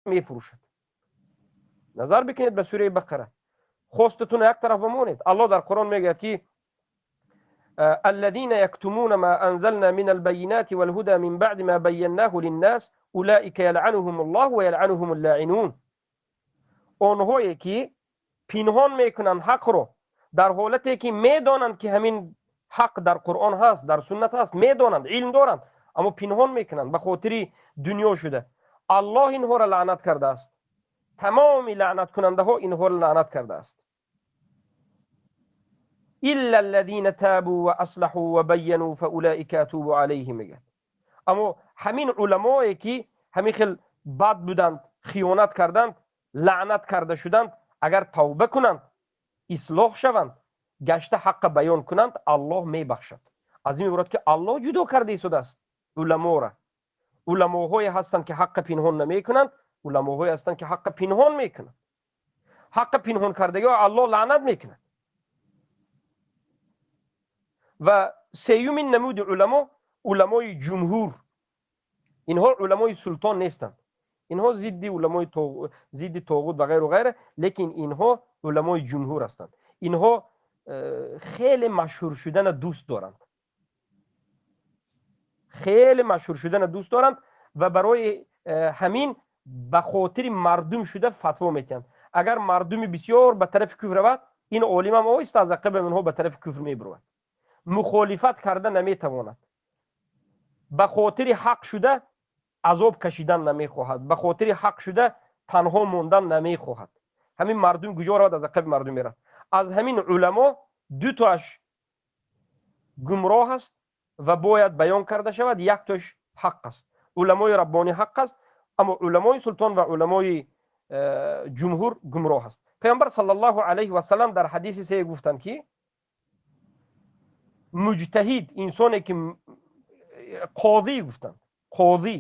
Мефурӯшад. Назар бикунед ба сураи Бақара. Хостатун як тараф бимонед. Аллоҳ дар Қуръон мегӯяд, ки الذين يكتمون ما أنزلنا من البينات والهدى من بعد ما بيناه للناس أولئك يلعنهم الله ويلعنهم اللاعنون. Онҳое ки пинҳон мекунанд ҳақро дар ҳолате ки медонанд, ки ҳамин ҳақ дар Қуръон ҳаст, дар суннат ҳаст, медонанд, илм доранд, аммо пинҳон мекунанд ба хотири дунё шуда, Аллоҳ инҳоро лаънат кардааст, тамоми лаънаткунандаҳо инҳоро лаънат кардааст. إلا الذين تابوا وأصلحوا وبينوا فأولئك أتوب عليهم мегӯяд. Аммо ҳамин уламое ки ҳамин хел бад буданд, хиёнат карданд, лаънат карда шуданд, агар тавба кунанд, ислоҳ шаванд, гашта ҳаққа баён кунанд, Аллоҳ мебахшад. Аз ин иборат, ки Аллоҳ ҷудо карда истодааст уламоро. Уламоҳое ҳастанд, ки ҳаққа пинҳон намекунанд, уламоҳое ҳастанд, ки ҳаққа пинҳон мекунанд. Ҳаққа пинҳон кардагиҳо Аллоҳ лаънат мекунад. Ва сеюмин намуди уламо, уламои ҷумҳур. Инҳо уламои султон нестанд, инҳо зидди уламои зидди тоғут ва ғайру ғайра, лекин инҳо уламои ҷумҳур ҳастанд. Инҳо хеле машҳур шудана дӯст доранд, хеле машҳур шудана дӯст доранд ва барои ҳамин ба хотири мардум шуда фатво метиҳанд. Агар мардуми бисёр ба тарафи куфр равад, ин олимам оҳиста аз ақиби онҳо ба тарафи куфр мебурад. Мухолифат карда наметавонад, ба хотири ҳақ шуда азоб кашидан намехоҳад, ба хотири ҳақ шуда танҳо мондан намехоҳад. Ҳамин мардум куҷо равад, аз ақиби мардум меравад. Аз ҳамин уламо дутоаш гумроҳ аст ва бояд баён карда шавад, яктош ҳақ аст. Уламои раббонӣ ҳақ аст, аммо уламои султон ва уламои ҷумҳур гумроҳ аст. Паёмбар саллаллоҳу алайҳи васалам дар ҳадиси се гуфтанд, ки муҷтаҳид, инсоне ки қозӣ гуфтанд, қозӣ,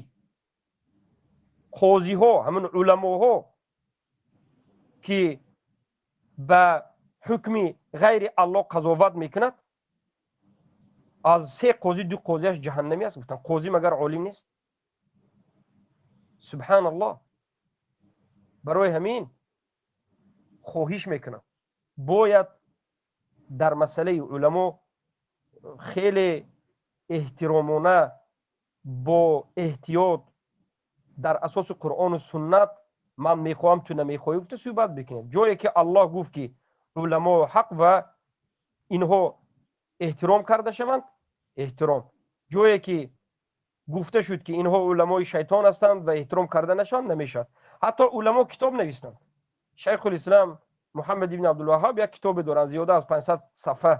қозиҳо, ҳамин уламоҳо ки ба ҳукми ғайри Аллоҳ қазоват мекунад, аз се қозӣ ду қозиаш ҷаҳаннамӣ аст, гуфтанд. Қозӣ магар олим нест? Субҳаналлоҳ. Барои ҳамин хоҳиш мекунам, бояд дар масъалаи уламо хеле эҳтиромона, бо эҳтиёт, дар асоси Қуръону суннат, ман мехоҳам, ту намехоҳӣ гуфта суҳбат бикунед. Ҷое ки Аллоҳ гуфт, ки уламо ҳақ ва инҳо эҳтиром карда шаванд, эҳтиром. Ҷое ки гуфта шуд, ки инҳо уламои шайтон ҳастанд ва эҳтиром карда нашаванд, намешавад. Ҳатто уламо китоб навистанд. Шайхулислам Муҳаммад ибн Абдулваҳҳоб як китобе доранд зиёда аз 500 сафҳа,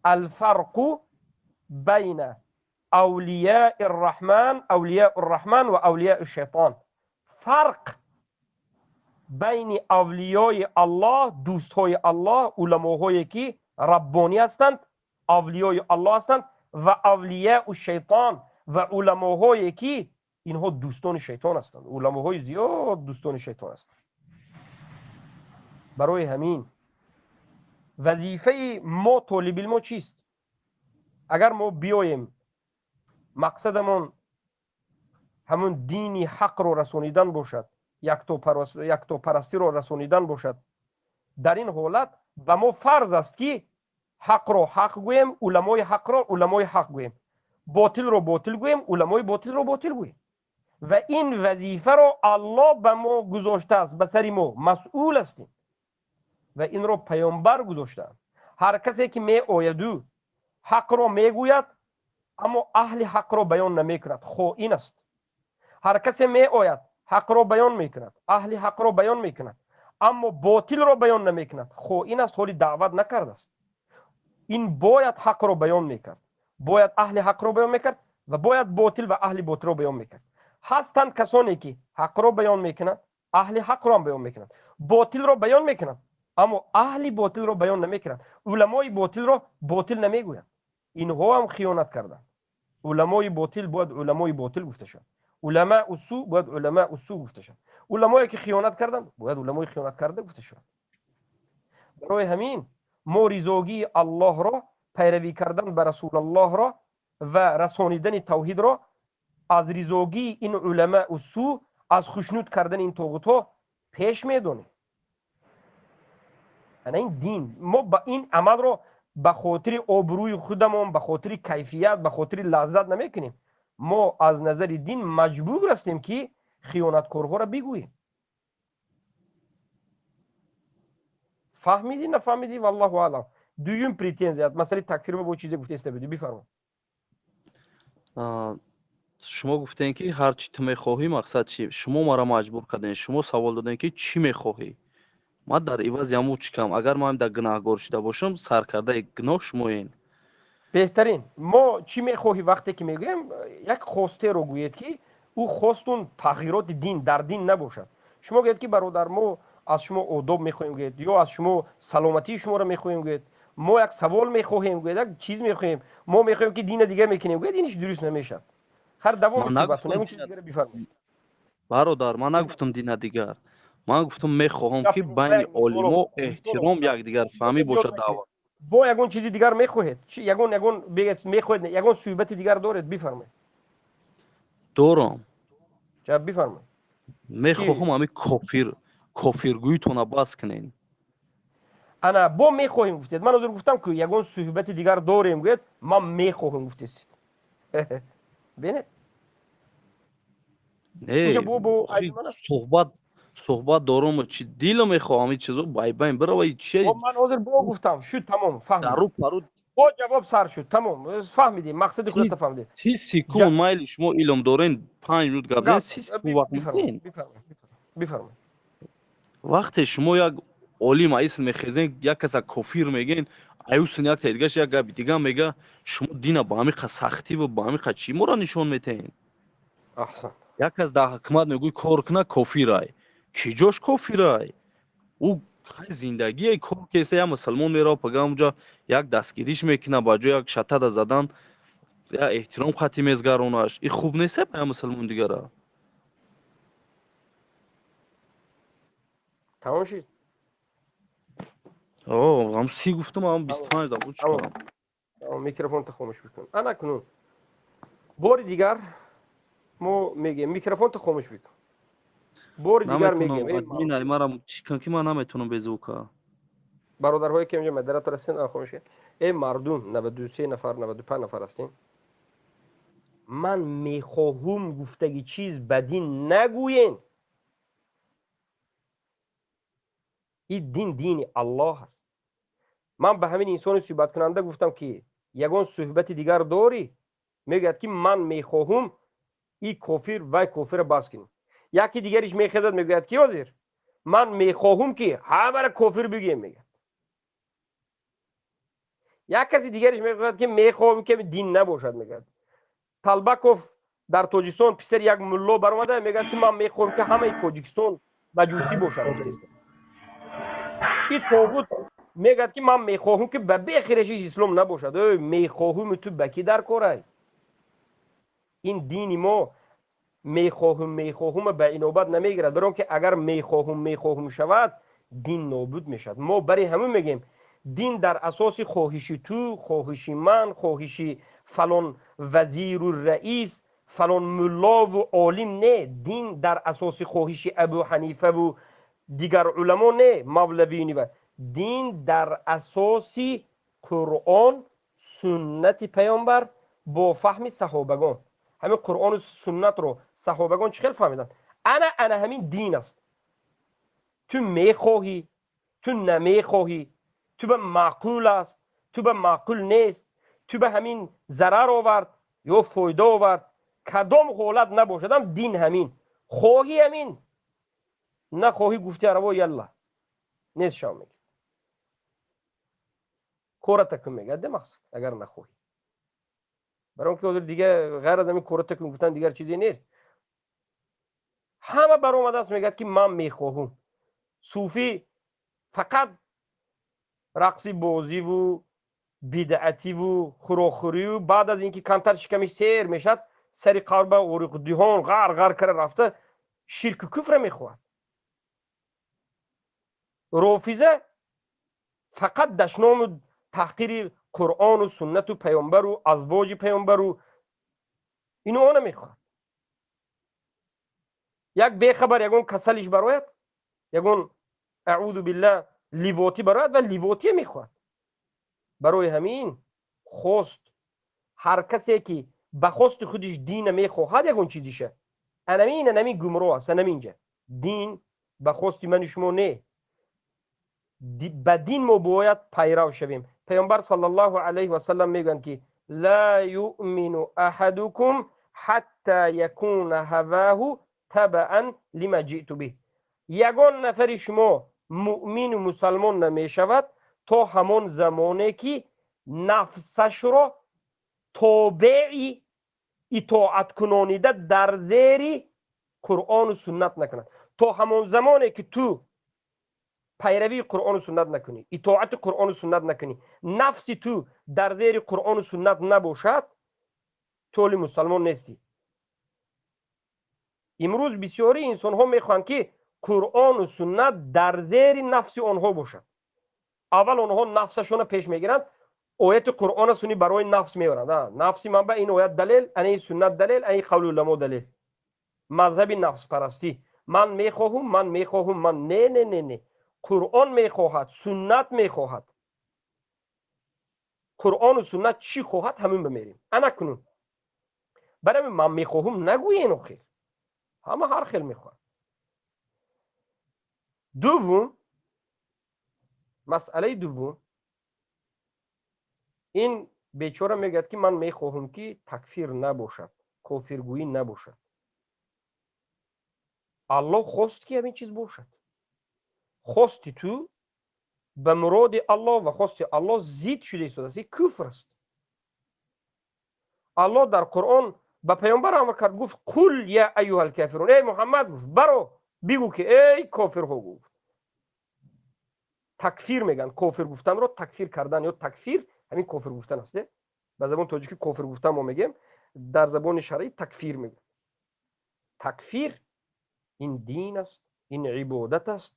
الفرق بين أولياء الرحمن، أولياء الرحمن وأولياء الشيطان. Фарқ байни авлиёи Аллоҳ, дӯстҳои Аллоҳ, уламоҳое ки раббонӣ ҳастанд, авлиёи Аллоҳ ҳастанд, ва авлияу шайтон, ва уламоҳое ки инҳо дӯстони шайтон ҳастанд. Уламоҳои зиёд дӯстони шайтон ҳастанд. Барои ҳамин вазифаи мо толибилмо чист? Агар мо биёем, мақсадамон ҳамун дини ҳақро расонидан бошад, яктопарастиро расонидан бошад, дар ин ҳолат ба мо фарз аст, ки ҳақро ҳақ гӯем, уламои ҳақро уламои ҳақ гӯем, ботилро ботил гӯем, уламои ботилро ботил гӯем. Ва ин вазифаро Аллоҳ ба мо гузоштааст, ба сари мо масъул ҳастем ва инро паёмбар гузоштаанд. Ҳар касе ки меояду ҳақро мегӯяд, аммо аҳли ҳақро баён намекунад, хоин аст. Ҳар касе меояд, ҳақро баён мекунад, аҳли ҳақро баён мекунад, аммо ботилро баён намекунад, хоин аст, ҳоли даъват накардааст. Ин бояд ҳақро баён мекард, бояд аҳли ҳақро баён мекард ва бояд ботил ва аҳли ботилро баён мекард. Ҳастанд касоне ки ҳақро баён мекунанд, аҳли ҳақро ҳам баён мекунанд, ботилро баён мекунанд, аммо аҳли ботилро баён намекунанд, уламои ботилро ботил намегӯянд. Инҳо ҳам хиёнат карданд. Уламои ботил бояд уламои ботил гуфта шавад, уламаи су бояд уламаи су гуфта шавад, уламое ки хиёнат карданд бояд уламои хиёнат карда гуфта шавад. Барои ҳамин мо ризогии Аллоҳро, пайравӣ кардан ба Расулаллоҳро ва расонидани тавҳидро аз ризогии ин уламаи су, Аз хушнуд кардани ин тоғутҳо пеш медонем. Ана ин дин. Мо ба ин амалро ба хотири обрӯи худамон, ба хотири кайфият, ба хотири лаззат намекунем. Мо аз назари дин маҷбур ҳастем, ки хиёнаткорҳоро бигӯем. Фаҳмидӣ, нафаҳмидӣ, валлоҳу аълам. Дуюм претензия, масъалаи такфир бо чизе гуфтеста будӣ, бифармо. Шумо гуфтем, ки ҳар чӣ ту мехоҳӣ, мақсад чи? Шумо маро маҷбур кардем, шумо савол додем, ки чӣ мехоҳӣ? Ман дар ивази ҳамун чӣ кам? Агар ман дар гунаҳгор шуда бошам, саркардаи гуноҳ шумоен. Беҳтарин. Мо чӣ мехоҳӣ вақте ки мегӯем, як хостеро гӯед, ки ӯ хостун тағйироти дин дар дин набошад. Шумо гӯед, ки бародар, мо аз шумо одоб мехоҳем, гӯед, ё аз шумо саломатии шуморо мехоҳем, гӯед, мо як савол мехоҳем, гӯед, як чиз мехоҳем, мо мехоҳем, ки дина дигар мекунем, гӯед, иниш дуруст намешавад. Ҳар давом суҳбатон ягон чиз дигаре бифармоед. Бародар, ман нагуфтам дина дигар, ман гуфтам мехоҳам, ки байни олимо эҳтиром, якдигарфаҳмӣ бошад, даъват. Бо ягон чизи дигар мехоҳед? Чи ягон ягон бегед мехоҳед, ягон суҳбати дигар доред, бифармоед. Дорам. Ҷавоб бифармоед. Мехоҳам ҳамин кофиргӯитона бас кунед. Ана бо мехоҳем гуфтед. Ман ҳозир гуфтам, ки ягон суҳбати дигар дорем, гӯед, ман мехоҳам гуфтесид. Бинед. Не, суҳбат дорам, чи дило мехоҳам ин чизо байбайн бирава, чи? Ман ҳозир бо гуфтам, шуд, тамом, фаҳмидем. Дару пару бо ҷавоб сар шуд, тамом, фаҳмидем, мақсади худата фаҳмидем. 30 секунд майли, шумо илм дорен, 5 минут гап зан, 30 секунд вақт медиҳен. Бифармоед. Вақте шумо як олим аисн мехезен, як каса кофир мегӯен, аюсн як та дигаш як габи дига мега, шумо дина ба ҳамиқа сахтиву ба ҳамиқа чӣ моро нишон метаҳен? Аҳсан. Як кас дар ҳукумат мегӯй кор куна, кофирай. Кӣ ҷош кофирай? Ӯ хай зиндагие кор кеса, як мусалмон мерава, пага онҷа як дастгириш мекуна, ба ҷои як шатада задан як эҳтиром хати мезгаронаш. И хуб нест ба як мусалмон дигара? Тамом шид? Ҳам 30 гуфтам, ҳам 25 да буд. Чӣ кунам? Микрофонта хомӯш бикун. Ана кунун бори дигар мо мегӯем, микрофонта хомӯш бикун. Бори дигар мегӯем. Марам чӣ кунам, ки ман наметавонам без звука. Бародарҳое ки инҷо модератор ҳастен, хомӯш. Эй мардум, 93 нафар, 95 нафар ҳастем. Ман мехоҳум гуфтаги чиз ба дин нагӯен. Ин дин дини Аллоҳ аст. Ман ба ҳамин инсони суҳбаткунанда гуфтам, ки ягон суҳбати дигар дорӣ? Мегӯяд, ки ман мехоҳум и кофир вай кофира бас кунем. Яки дигариш мехезад, мегӯяд, ки ҳозир ман мехоҳум, ки ҳамаро кофир бигӯем, мегӯяд. Як каси дигариш мегӯяд, ки мехоҳем, ки дин набошад, мегӯяд. Талбаков дар Тоҷикистон, писари як мулло, баромада мегӯяд, ки ман мехоҳам, ки ҳамаи Тоҷикистон маҷусӣ бошад. И тоғут мегӯяд, ки ман мехоҳам, ки ба бехирешиш ислом набошад. Ой, мехоҳуми ту ба кӣ дар корай? Ин дини мо мехоҳум мехоҳума ба инобат намегирад, барон ки агар мехоҳум мехоҳум шавад, дин нобуд мешавад. Мо бари ҳамун мегӯем, дин дар асоси хоҳиши ту, хоҳиши ман, хоҳиши фалон вазиру раис, фалон муллову олим не. Дин дар асоси хоҳиши Абу Ҳанифаву дигар уламо не, мавлавинива. Дин дар асоси Қуръон, суннати паёмбар бо фаҳми саҳобагон. Ҳамин Қуръону суннатро саҳобагон чӣ хел фаҳмиданд? Ана ҳамин дин аст. Ту мехоҳӣ, ту намехоҳӣ, ту ба маъқул аст, ту ба маъқул нест, ту ба ҳамин зарар овард ё фоида овард, кадом ҳолат набошадам, дин ҳамин. Хоҳӣ ҳамин, нахоҳӣ, гуфти араво, ялла, нест шав, мегӯяд. Кората кун, мегӯяд, де мақсад, агар нахоҳӣ. Барои он ки ҳозир дига ғайр аз ҳамин кората кун гуфтан дигар чизе нест. Ҳама баромадааст, мегӯяд, ки ман мехоҳум. Суфӣ фақат рақси бозиву бидъативу хӯрокхӯрию, баъд аз ин ки камтар шиками сер мешавад, сари қалба ориқдиҳон ғар ғар кара рафта, ширку куфра мехоҳад. Рофиза фақат дашному таҳқири Қуръону суннату паёмбару азвоҷи паёмбару ину она мехоҳад. Як бехабар ягон касалиш барояд, ягон, аъузу биллаҳ, ливотӣ барояд ва ливотие мехоҳад. Барои ҳамин хост, ҳар касе ки ба хости худиш дина мехоҳад, ягон чизиша, анамин гумроҳ аст. Анаминҷа дин ба хости ману шумо не, ба дин мо бояд пайрав шавем. Паёмбар саллаллоҳу алайҳи васаллам мегӯянд, ки ла юъмину аҳадукум ҳатта якуна ҳаваҳу табаан лима ҷиъту биҳ. Ягон нафари шумо муъмину мусалмон намешавад то ҳамон замоне ки нафсашро тобеи итоаткунонида дар зери Қуръону суннат накунад. То ҳамон замоне ки ту пайравии Қуръону суннат накунӣ, итоати Қуръону суннат накунӣ, нафси ту дар зери Қуръону суннат набошад, ту ҳоли мусалмон нестӣ. Имрӯз бисёри инсонҳо мехоҳанд, ки Қуръону суннат дар зери нафси онҳо бошад. Аввал онҳо нафсашонро пеш мегиранд, ояти Қуръона суни барои нафс меоранд. Нафси ман ба ин оят далел, ана ин суннат далел, ана ин қавли уламо далел. Мазҳаби нафспарастӣ. Ман мехоҳум, ман мехоҳум, ман не, не, не, не. Қуръон мехоҳад, суннат мехоҳад. Қуръону суннат чӣ хоҳад, ҳамин бимерем. Ана кунун барои ман мехоҳум нагӯен, охир ҳама ҳар хел мехоҳад. Дуввум масъалаи, дуввум, ин бечора мегӯяд, ки ман мехоҳам, ки такфир набошад, кофиргӯӣ набошад. Аллоҳ хост, ки ҳамин чиз бошад. Хости ту ба муроди Аллоҳ ва хости Аллоҳ зид шуда истодааст, ин куфр аст. Аллоҳ дар Қуръон ба паёмбар амр кард, гуфт: «Қул я аюҳал кафирун». Эй Муҳаммад, гуфт, баро бигӯ, ки эй кофирҳо, гуфт. Такфир мегӯянд кофир гуфтанро, такфир кардан ё такфир ҳамин кофир гуфтан аст. Ба забони тоҷикӣ кофир гуфтан мо мегӯем, дар забони шаръӣ такфир мегӯям. Такфир ин дин аст, ин ибодат аст,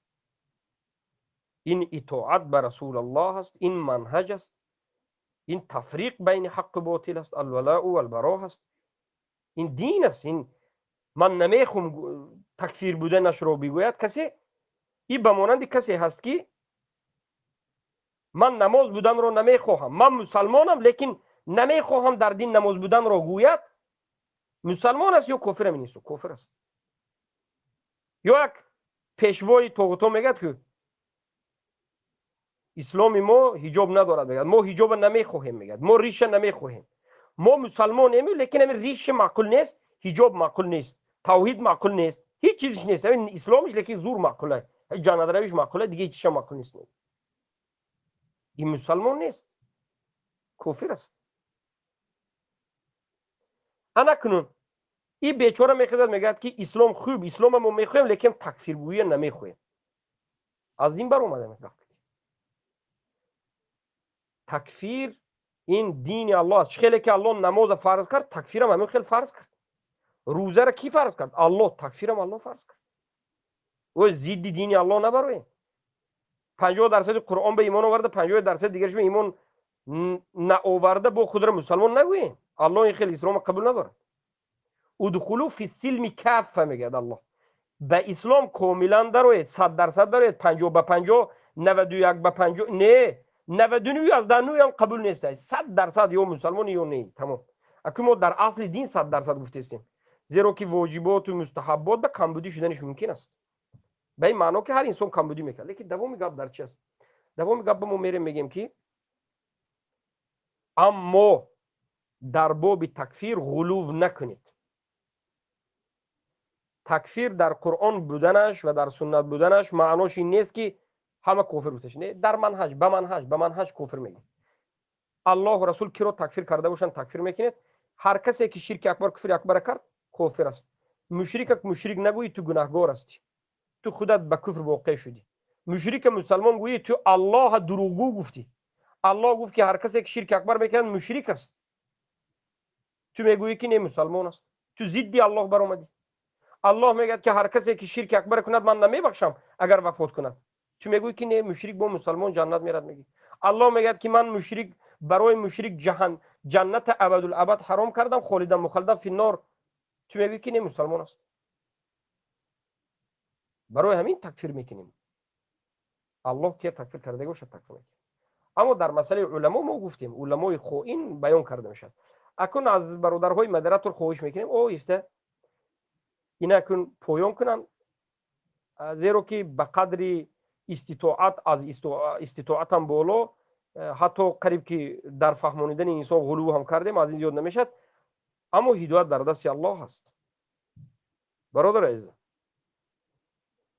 ин итоат ба Расулаллоҳ аст, ин манҳаҷ аст, ин тафриқ байни ҳаққу ботил аст, алвалоу валбаро аст, ин дин аст. Ин ман намехоҳам такфир буданашро бигӯяд касе, ин ба монанди касе ҳаст, ки ман намоз буданро намехоҳам, ман мусалмонам, лекин намехоҳам дар дин намоз буданро гӯяд, мусалмон аст ё кофир? Ҳамин инсон кофир аст. Ё як пешвои тоғуто мегӯяд, ки исломи мо ҳиҷоб надорад, мегӯяд, мо ҳиҷоба намехоҳем, мегӯяд, мо риша намехоҳем, мо мусалмонем, лекин ҳамин риша маъқул нест, ҳиҷоб маъқул нест, тавҳид маъқул нест, ҳеҷ чизиш нест. Ҳамин исломиш лекин зур маъқула, ҷаннатравиш маъқула, дига ҳеҷ чиза маъқул нест. Ин мусалмон нест, кофир аст. Анакунун ин бечора мехезад, мегӯяд, ки ислом хуб, ислома мо мехоҳем, лекин такфиргӯия намехоҳем. Аз дин баромадем. Такфир ин дини Аллоҳ аст. Чӣ хеле ки Аллоҳ намоза фарз кард, такфирам ҳамин хел фарз кард. Рӯзара кӣ фарз кард? Аллоҳ. Такфирам Аллоҳ фарз кард. Ӯ зидди дини Аллоҳ набароем. 50% Қуръон ба имон оварда, 50% дигараш ба имон наоварда, бо худро мусалмон нагӯем. Аллоҳ ин хел ислома қабул надорад. Удхулу фи силми каффа, мегӯяд Аллоҳ, ба ислом комилан дароед, 100% дароед. 50 ба 50, 91 ба 50 не, 99 аз 9 ам қабул нест. 100% ё мусалмони, ё не, тамом. Аку мо дар асли дин 100% гуфтестем, зеро ки воҷиботу мустаҳаббот ба камбудӣ шуданиш мумкин аст, ба ин маъно ки ҳар инсон камбудӣ мекард. Лекин давоми гап дар чи аст? Давоми гап ба мо мерем, мегем, ки аммо дар боби такфир ғулув накунед. Такфир дар Қуръон буданаш ва дар суннат буданаш маънош ин нест, ки ҳама кофир гуфташ. Не, дар манҳаҷ, ба манҳаҷ кофир мегӯед. Аллоҳу Расул киро такфир карда бошанд, такфир мекунед. Ҳар касе ки ширки акбар, куфри акбара кард, кофир аст. Мушрикак мушрик нагӯӣ, ту гунаҳгор ҳастӣ, ту худат ба куфр воқеъ шудӣ. Мушрика мусалмон гӯӣ, ту Аллоҳа дурӯғгӯ гуфтӣ. Аллоҳ гуфт, ки ҳар касе ки ширки акбар мекунад, мушрик аст, ту мегӯӣ, ки не, мусалмон аст, ту зидди Аллоҳ баромадӣ. Аллоҳ мегӯяд, ки ҳар касе ки ширки акбар кунад, ман намебахшам агар вафот кунад, ту мегӯӣ, ки не, мушрик бо мусалмон ҷаннат мерад, мегӯӣ. Аллоҳ мегӯяд, ки ман мушрик, барои мушрик ҷаҳан ҷанната абадулабад ҳаром кардам, холидан мухалладан финнор, ту мегӯӣ, ки не, мусалмон аст. Барои ҳамин такфир мекунем. Аллоҳ ки такфир карда бошад, такфир мекунем. Аммо дар масъалаи уламо мо гуфтем, уламои хоин баён карда мешавад. Акун аз бародарҳои модератор хоҳиш мекунем, оҳиста ина акун поён кунанд, зеро ки ба қадри иститоат аз иститоатам боло, ҳатто қариб ки дар фаҳмонидани инсон ғулув ҳам кардем, аз ин зиёд намешавад. Аммо ҳидоят дар дасти Аллоҳ аст. Бародар азиз,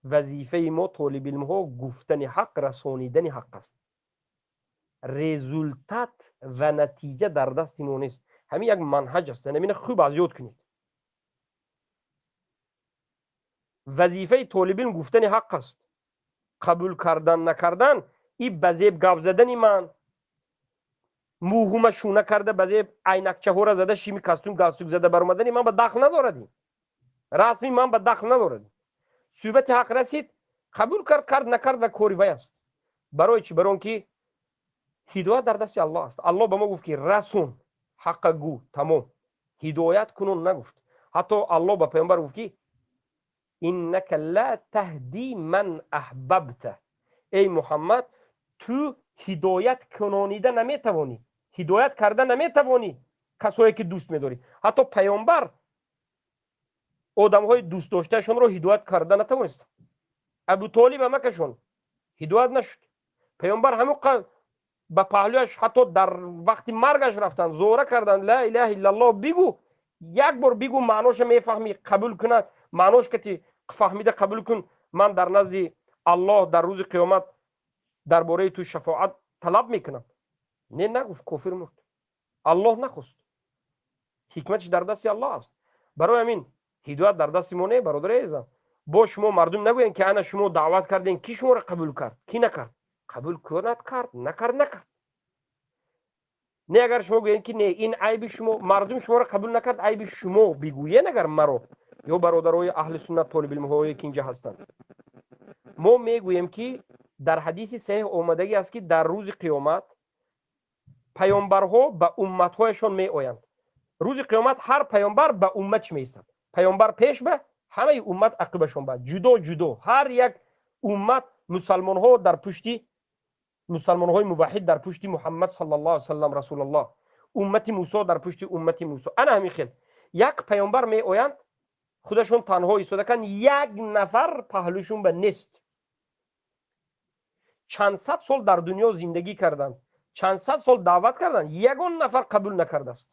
вазифаи мо толибилмҳо гуфтани ҳақ, расонидани ҳақ аст. Результат ва натиҷа дар дасти мо нест. Ҳамин як манҳаҷ аст, ҳамина хуб аз ёд кунед. Вазифаи толибилм гуфтани ҳақ аст. Қабул кардан накардан и ба зеб гап задани ман, мӯҳума шуна карда ба зеб айнакчаҳоро зада шими костюм галстук зада баромадани ман ба дахл надорад. Расми ман ба дахл надорад. Суҳбати ҳақ расид, қабул кард, кард, накард ва кори вай аст. Барои чӣ? Барои он ки ҳидоят дар дасти Аллоҳ аст. Аллоҳ ба мо гуфт ки расон, ҳаққа гӯ, тамом. Ҳидоят кунун нагуфт. Ҳатто Аллоҳ ба паёмбар гуфт ки иннака ла таҳди ман аҳбабта. Эй Муҳаммад, ту ҳидоят кунонида наметавонӣ, ҳидоят карда наметавонӣ касое ки дӯст медорӣ. Ҳатто паёмбар одамҳои дӯстдоштаашонро ҳидоят карда натавонист. Абутолиб амакашон ҳидоят нашуд. Паёмбар ҳамон ба паҳлӯяш ҳатто дар вақти маргаш рафтанд, зора карданд, ла илаҳа иллаллоҳ бигӯ, як бор бигӯ, маъноша мефаҳмӣ, қабул кунад, маънош кати фаҳмида қабул кун, ман дар назди Аллоҳ дар рӯзи қиёмат дар бораи ту шафоат талаб мекунам. Не, нагуфт, кофир мурд. Аллоҳ нахост. Ҳикматш дар дасти Аллоҳ аст. Барои ҳамин ҳидоят дар дасти мо не, бародари азизам. Бо шумо мардум нагӯянд ки ана шумо даъват кардем, ки шуморо қабул кард, ки накард. Қабул кунад кард, накард накард. Не, агар шумо гӯянд ки не, ин айби шумо, мардум шуморо қабул накард, айби шумо бигӯен агар маро ё бародарои аҳли суннат толибилмҳое ки инҷа ҳастанд. Мо мегӯем ки дар ҳадиси саҳеҳ омадагӣ аст ки дар рӯзи қиёмат паёмбарҳо ба умматҳояшон меоянд. Рӯзи қиёмат ҳар паёмбар ба умматш меистад. Паёмбар пеш ба, ҳамаи уммат ақибашон ба, ҷудо ҷудо. Ҳар як уммат мусалмонҳо дар пушти мусалмонҳои муваҳҳид дар пушти Муҳаммад саллаллоҳу алайҳи васаллам расулуллоҳ, уммати Мусо дар пушти уммати Мусо. Ана ҳамин хел як паёмбар меоянд, худашон танҳо истода канд, як нафар паҳлӯшон ба нест. Чанд сад сол дар дунё зиндагӣ карданд, чанд сад сол даъват карданд, ягон нафар қабул накардааст.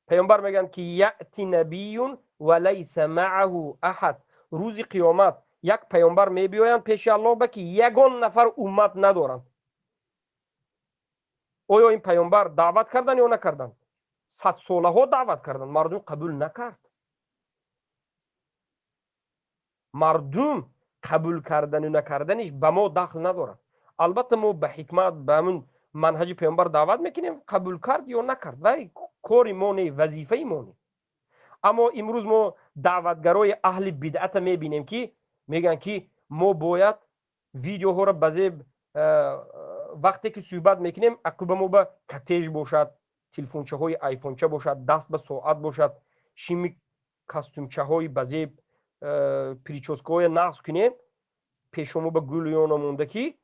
Паёмбар мегӯянд ки яъти набиюн ва лайса маъаҳу аҳад. Рӯзи қиёмат як паёмбар мебиёянд пеши Аллоҳ ба ки ягон нафар уммат надоранд. Оё ин паёмбар даъват карданд ё накарданд? Садсолаҳо даъват карданд, мардум қабул накард. Мардум қабул кардану накарданиш ба мо дахл надорад. Албатта мо ба ҳикмат, ба ҳамун манҳаҷи паёмбар даъват мекунем, қабул кард ё накард, вай кори мо не, вазифаи мо не. Аммо имрӯз мо даъватгарои аҳли бидъата мебинем ки мегӯянд ки мо бояд видеоҳоро баъзе вақте ки суҳбат мекунем, ақиба мо ба катеж бошад, телефончаҳои айфонча бошад, даст ба соат бошад, шими костюмчаҳои базеб, прическаҳоя нағз кунем, пешомо ба гул ёна монда ки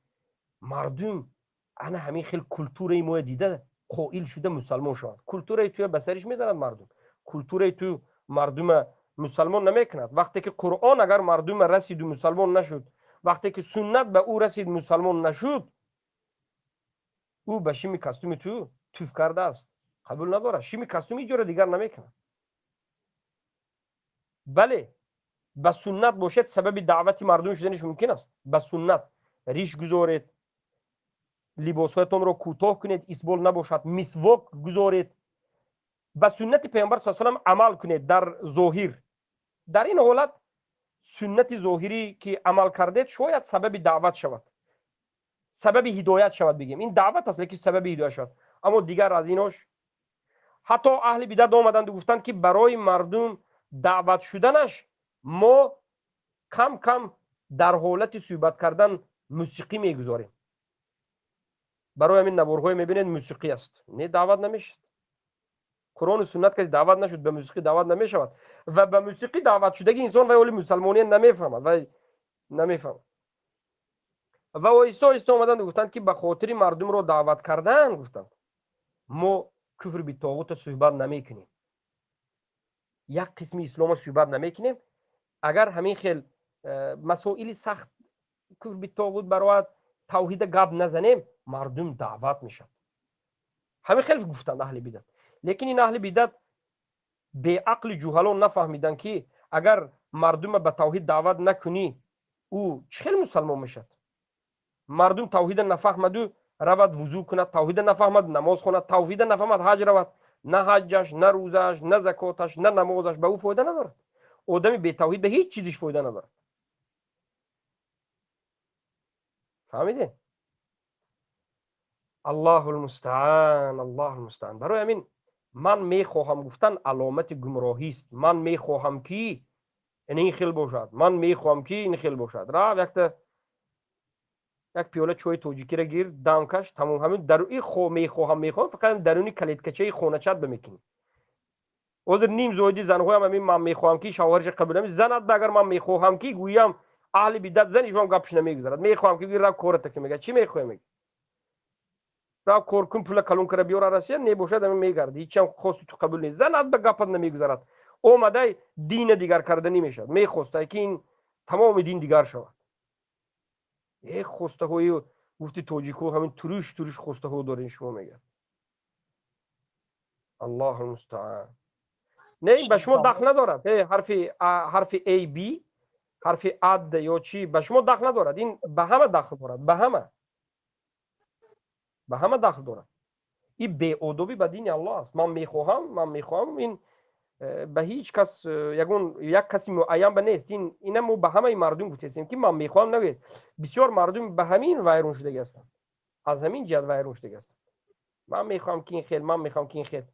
мардум ана ҳамин хел культураи моя дида қоил шуда мусалмон шаванд. Культураи туя ба сариш мезанад мардум. Культураи ту мардума мусалмон намекунад. Вақте ки Қуръон агар мардума расиду мусалмон нашуд, вақте ки суннат ба ӯ расид мусалмон нашуд, ӯ ба шими костюми ту туф кардааст, қабул надорад. Шими костюми иҷора дигар намекунад. Бале, ба суннат бошад, сабаби даъвати мардум шуданиш мумкин аст. Ба суннат риш гузоред, либосҳоятонро кӯтоҳ кунед, исбол набошад, мисвок гузоред, ба суннати паёмбар саллаллоҳу алайҳи васаллам амал кунед дар зоҳир. Дар ин ҳолат суннати зоҳирӣ ки амал кардед шояд сабаби даъват шавад, сабаби ҳидоят шавад, бигем ин даъват аст, лекин сабаби ҳидоят шавад. Аммо дигар аз инош ҳатто аҳли бидат омаданду гуфтанд ки барои мардум даъват шуданаш мо кам кам дар ҳолати суҳбат кардан мусиқӣ мегузорем. Барои ҳамин наворҳое мебинед мусиқӣ аст. Не, даъват намешавад. Қуръону суннат каси даъват нашуд, ба мусиқӣ даъват намешавад. Ва ба мусиқӣ даъват шудаги инсон вай оли мусалмония намефаҳмад, вай намефаҳмад. Ва оҳиста оҳиста омаданд, гуфтанд, ки ба хотири мардумро даъват кардан, гуфтанд, мо куфр битоғута суҳбат намекунем, як қисми ислома суҳбат намекунем. Агар ҳамин хел масоили сахт, куфр битоғут барояд, тавҳида гап назанем, мардум даъват мешавад. Ҳамин хел гуфтанд аҳли бидат. Лекин ин аҳли бидат беақли ҷуҳалон нафаҳмиданд, ки агар мардума ба тавҳид даъват накунӣ, ӯ чӣ хел мусалмон мешавад? Мардум тавҳида нафаҳмаду равад вузӯ кунад, тавҳида нафаҳмад намоз хонад, тавҳида нафаҳмад ҳаҷ равад, на ҳаҷаш, на рӯзааш, на закоташ, на намозаш ба ӯ фоида надорад. Одами бетавҳид ба ҳеҷ чизиш фоида надорад. Фаҳмидед? Аллоҳу лмустаан, Аллоҳу лмустаан. Барои ҳамин ман мехоҳам гуфтан аломати гумроҳист. Ман мехоҳам, ки ин хел бошад, ман мехоҳам, ки ин хел бошад. Рав, якта як пиёла чойи тоҷикиро гир, дам каш, тамом. Ҳамин даруи мехоҳам, мехоҳам фақат даруни калеткачаи хоначат бимекунӣ. Ҳозир ним зоиди занҳоям ҳамин ман мехоҳам, ки шавҳарша қабул нами занад. Агар ман мехоҳам, ки гӯям, аҳли бидат зани шумам гапш намегузарад. Мехоҳам, ки рав кората ки, мега, чӣ мехоҳем, мега, рав кор кун, пула калон кара биёра Россия, небошад ҳамин мегарди, ҳечам хости ту қабул нест. Занад ба гапат намегузарад. Омадай дина дигар карданӣ мешавад, мехостай, ки ин тамоми дин дигар шавад. Э, хостаҳои, гуфти тоҷико, ҳамин туруш туруш хостаҳо дорен шумо, мегӯяд. Аллоҳу мустаан. Не, ин ба шумо дахл надорад. Э, ҳарфи a, b, ҳарфи ад ё чӣ ба шумо дахл надорад. Ин ба ҳама дахл дорад, ба ҳама дахл дорад. Ин беодобӣ ба дини Аллоҳ аст. Ман мехоҳам, ман мехоҳам, ин ба ҳеҷ кас, ягон як каси муайян ба нест. Ин ина мо ба ҳамаи мардум гуфтестем, ки ман мехоҳам нагӯед. Бисёр мардум ба ҳамин вайрон шудаги ҳастанд, аз ҳамин ҷиҳат вайрон шудаги ҳастанд. Ман мехоҳам, ки ин хел, ман мехоҳам, ки ин хел.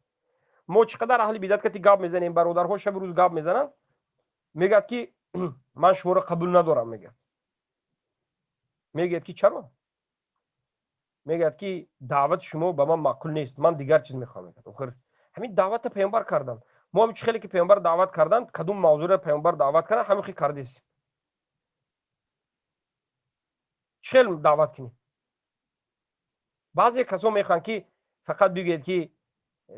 Мо чӣ қадар аҳли бидат кати гап мезанем, бародарҳо шаби рӯз гап мезананд, мегӯяд, ки ман шуморо қабул надорам, мегӯяд. Мегӯяд, ки чаро? Мегӯяд, ки даъвати шумо ба ман маъқул нест, ман дигар чиз мехоҳам, мегӯяд. Охир ҳамин даъвата паёмбар карданд. Мо ҳам чӣ хеле ки паёмбар даъват карданд, кадом мавзӯъро паёмбар даъват карданд, ҳамин хел кардесем. Чӣ хел даъват кунем? Баъзе касо мехоҳанд, ки фақат бигӯед, ки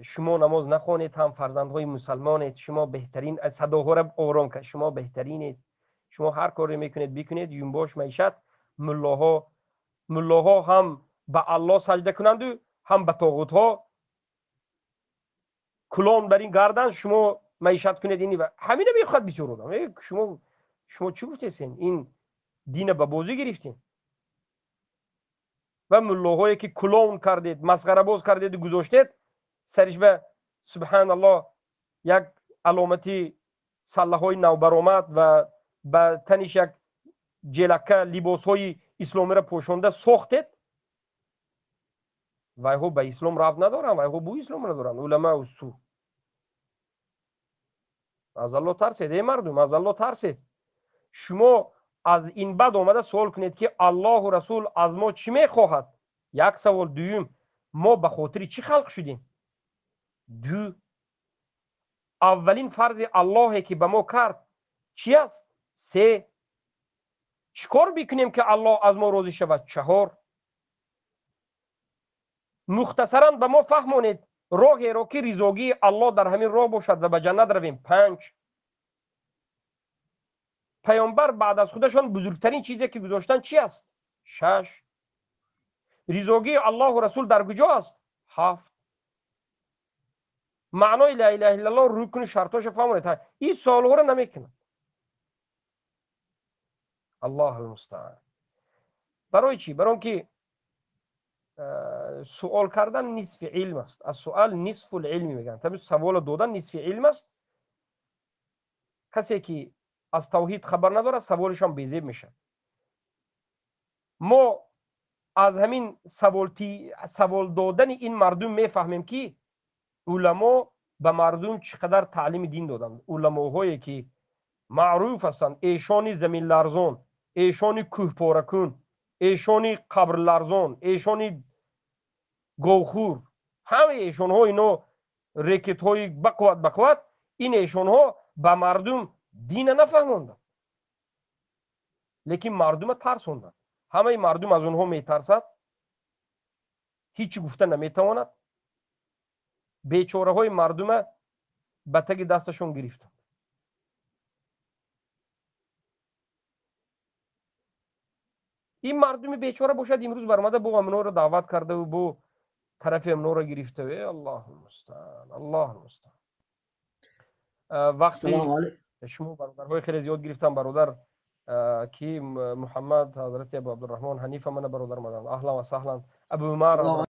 шумо намоз нахонед ҳам фарзандҳои мусалмонед, шумо беҳтарин, садоҳоро ором кард, шумо беҳтаринед, шумо ҳар коре мекунед, бикунед, юнбош маишат. Муллоҳо ҳам ба Аллоҳ саҷда кунанду, ҳам ба тоғутҳо кулон бар ин гардан, шумо маишат кунед. Ини ҳамина мехоҳад бисёр одам. Шумо чӣ гуфтесен? Ин дина ба бозӣ гирифтем. Ва муллоҳое ки кулон кардед, масғарабоз кардеду гузоштед, сариш ба, субҳаналлоҳ, як аломати саллаҳои навбаромад ва ба таниш як ҷелака либосҳои исломиро пӯшонда сохтед, вайҳо ба ислом рабт надоранд, вайҳо бу ислом надоранд, уламау су. Аз Аллоҳ тарсед, эй мардум, аз Аллоҳ тарсед. Шумо аз ин бад омада суол кунед, ки Аллоҳу расул аз мо чӣ мехоҳад, як савол. Дуюм, мо ба хотири чӣ халқ шудем? Ду, аввалин фарзи Аллоҳе ки ба мо кард, чӣ аст? Се, чӣ кор бикунем, ки Аллоҳ аз мо розӣ шавад? Чаҳор, мухтасаран ба мо фаҳмонед роҳеро, ки ризогии Аллоҳ дар ҳамин роҳ бошад ва ба ҷаннат равем. Панҷ, паёмбар баъд аз худашон бузургтарин чизе ки гузоштанд, чӣ аст? Шаш, ризогии Аллоҳу расул дар куҷо аст? Ҳафт, маънои ла илаҳа иллаллоҳ, рукну шартоша фаҳмонед. Ин суолҳоро намекунад. Аллоҳу лмустаан. Барои чӣ? Барои он ки суол кардан нисфи илм аст. Ассуал нисфу лилми мегӯянд. Таби саволо додан нисфи илм аст. Касе ки аз тавҳид хабар надорад, саволишам безеб мешавад. Мо аз ҳамин савол додани ин мардум мефаҳмем, ки уламо ба мардум чӣ қадар таълими дин доданд. Уламоҳое ки маъруф ҳастанд, эшони заминларзон, эшони кӯҳпоракун, эшони қабрларзон, эшони говхӯр, ҳамаи эшонҳо ино рекетҳои бақувват бақувват, ин эшонҳо. Ба мардум дина нафаҳмонданд, лекин мардума тарсонданд. Ҳамаи мардум аз онҳо метарсад, ҳичи гуфта наметавонад. Бечораҳои мардума ба таги дасташон гирифтанд. Ин мардуми бечора бошад, имрӯз баромада бо амноро даъват кардаву бо тарафи амноро гирифта. Э, аллоҳу мустаан, аллоҳу мустаан. Вақти шумо бародарҳои хеле зиёд гирифтам. Бародар ки Муҳаммад, ҳазрати Абу Абдураҳмон Ҳанифа, мана бародар омаданд. Аҳлан ва саҳлан, Абу Умар.